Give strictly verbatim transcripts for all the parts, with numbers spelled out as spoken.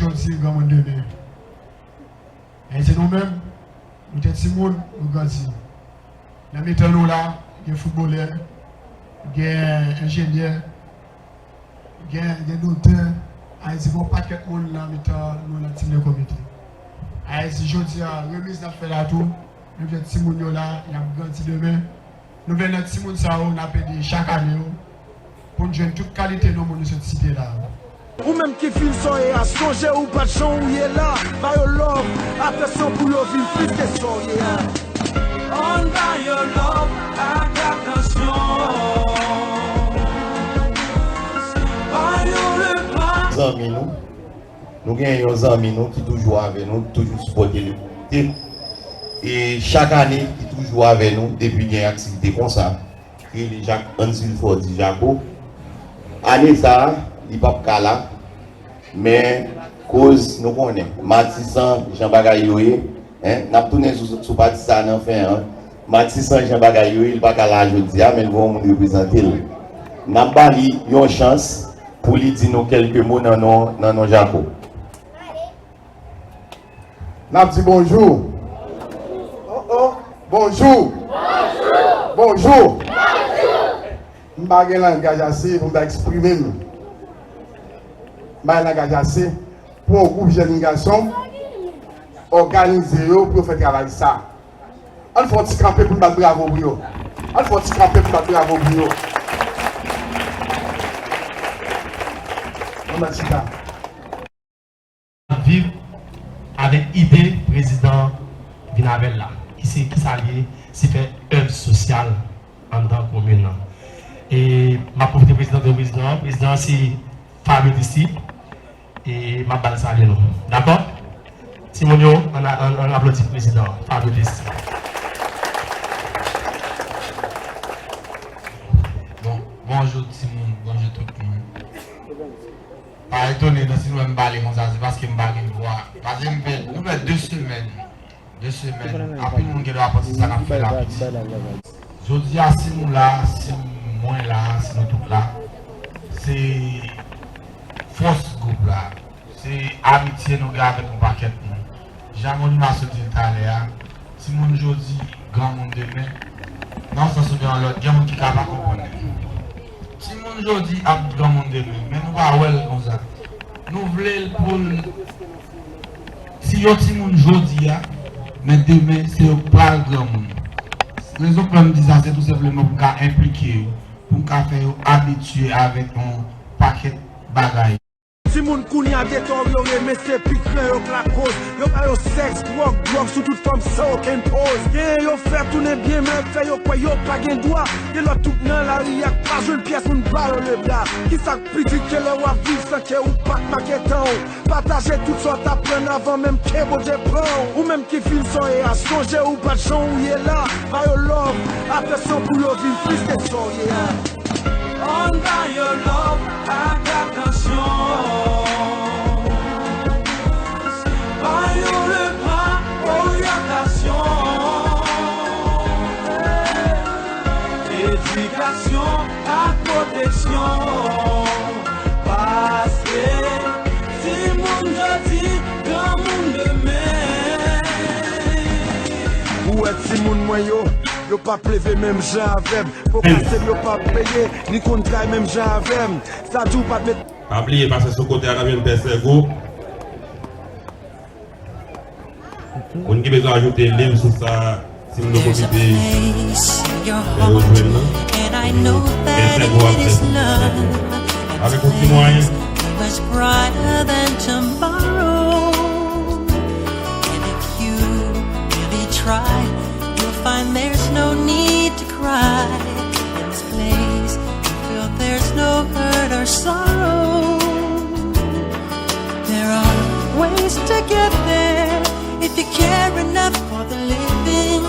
Jodi, granmoun demen. E se nou menm, nou te timoun, nou grandi. Nan mitan nou la, gen foutbolè, gen enjenyè, gen, gen doktè. Ayiti, gen yon pakèt moun nan mitan nou nan Team Le Comité. Ayiti, jodi a, remiz n ap fè la tou, nou vle timoun yo la, y ap grandi demen. Nou vle nan timoun sa yo, n ap ede chak ane yo, pou n jwenn tout kalite non moun yo sot site la yo. Ou menm ki fin sa w ye a, sonje ou pa t jan w ye la. Ba yo love, atansyon pou yo vin plis ke sa w ye a. Ann ba yo love ak atansyon. Ba yo le pa. Zanmi nou. Nou gen yon zanmi nou ki toujou avè nou, toujou sipòte nou. E chak ane, li toujou avè nou depi gen aktivite konsa. Ki rele Jacques Ansilfort Di Jaco. Ane sa a, li p ap ka la, men koz nou konnen, Matisan, jan bagay yo ye, en, n ap tounen sou, sou pati sa a nan fen an. Matisan, jan bagay yo ye, li pa ka la jodi a, men l gen yon moun reprezante l. N ap ba li yon chans pou li di nou kèlke mo nan non, nan non Jaco. N ap di bonjou. Oh, oh. Bonjou. Bonjou. M pa gen langaj ase pou m ta eksprime m. M pa gen langaj ase pou yon gwoup jèn gason òganize yo pou yo fè travay sa. Ann fè yon ti kanpe pou n bat bravo pou yo. Ann fè yon ti kanpe pou n bat bravo pou yo. Ann bat chita. Viv avèk ide prezidan vin avè l la. Ki se, ki sa l ye? Se fè èv sosyal anndan komin nan. E m ap pwofite prezante prezidan an. Prezidan an se Fabio Desti. E m ap ba l salye nou. Dakò? Timoun yo, ann, ann, ann aplodi prezidan an, Fabio Desti. Bon, bonjou timoun, bonjou tout moun. Pa etone non si nou wè m pale konsa, se paske m pa gen vwa. Paske m fè, nou fè de semèn, de semèn, anpil moun gen dwa panse sa n ap fè la piti. Jodi a, si nou la, si mwen la, si nou tout la, se fòs gwoup la, se amitye nou gen avèk yon pakèt moun. Jan Monima sot di l talè a, timoun jodi, granmoun demen, nan yon sans oubyen yon lòt, gen moun ki ka pa konprann li. Timoun jodi ap granmoun demen, men nou pa wè l konsa. Nou vle l pou l, si yon timoun jodi a, men demen se yo k pral granmoun. Rezon k fè m di sa, se tou senpleman pou m ka enplike yo, pou m ka fè yo abitye avèk yon pakèt bagay. Timoun kounye a deteryore, men se pi gran yo k lakoz. Yo ba yo sèks, dwòg, dwòg sou tout fòm san okenn poz. Genyen yo fè tounen byen, men fè yo kwè yo pa gen dwa. Gen lòt tout nan lari a k pa jwenn pyès moun ba yo lebra. Kisa k pi di ke lè w ap viv san ke ou pa t make tan w? Pataje tout sa w t aprann avan menm ke Bondye pran w. Ou menm ki fin sa w ye a, sonje ou pa t jan w ye la. Ba yo love, atansyon pou yo vin plis ke sa w ye a. Ann ba yo love ak atansyon. Ba yo lepa oryantasyon, edikasyon ak pwoteksyon. Paske timoun jodi, granmoun demen. Ou wè timoun mwen yo, yo p ap leve menm jan avè m. Fo kase m yo p ap peye, ni konn tray menm jan avè m. Sa di w pa t met. Pa bliye pase sou kote a nan byen tè sègo. Moun ki bezwen ajoute liv sou sa, si m nou pwofite fè yo jwenn nan. Byen sègo ap fè pou avèk yon ti mwayen. Much brighter than tomorrow. And if you really try, you'll find there's no need to cry. In this place, you feel there's no hurt or sorrow. There are ways to get there if you care enough for the living.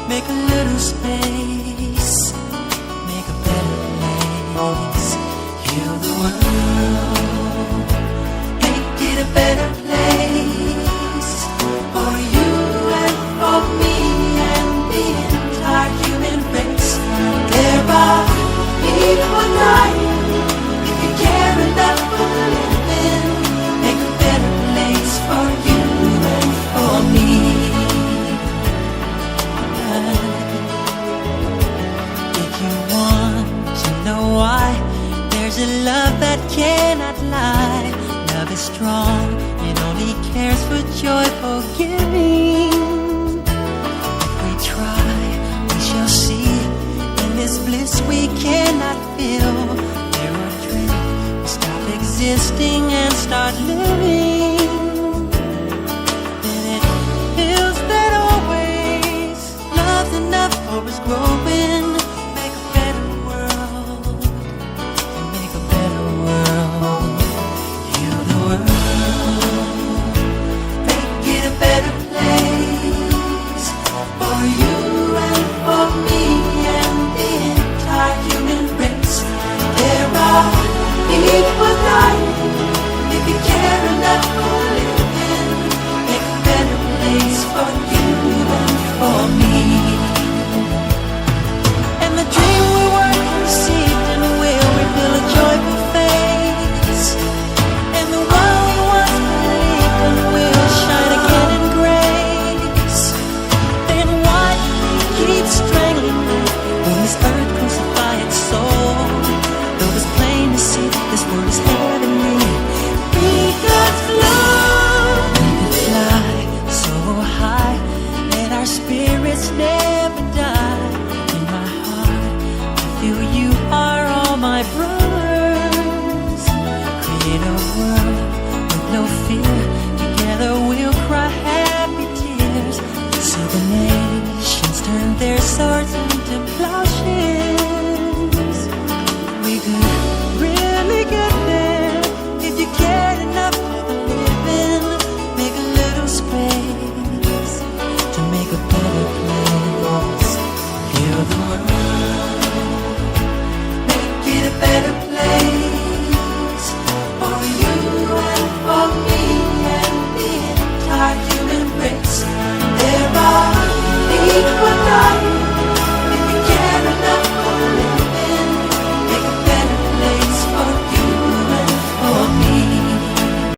Make a little space, make a better place. Heal the world, make it a better place for you and for me and the entire human race. There are people dying. If you care enough for the living, make a better place. Love that cannot lie. Love is strong, it only cares for joyful giving. If we try, we shall see. In this bliss we cannot feel. There are dreams we stop existing and start living. Then it feels that always love's enough for us growing. Make a better world. Make a better world. Heal the world. Make it a better place for you and for me and the entire human race. There are people dying. If you care enough for living, make a better place for you and for me. And the dream we were conceived in will reveal a joyful face. And the one we once believed in will shine again in grace. Then why keep strangling life when this earth crucify its soul? Though it's plain to see that this world is heavenly, be God's love. We could fly so high, let our spirits never die. In my heart, I feel you are all my brothers. Create a world with no fear. Together we'll cry happy tears. So the nations turn their swords into plowshares. We could really get there if you cared enough for the living. Make a little space to make a better place. Heal the world, make it a better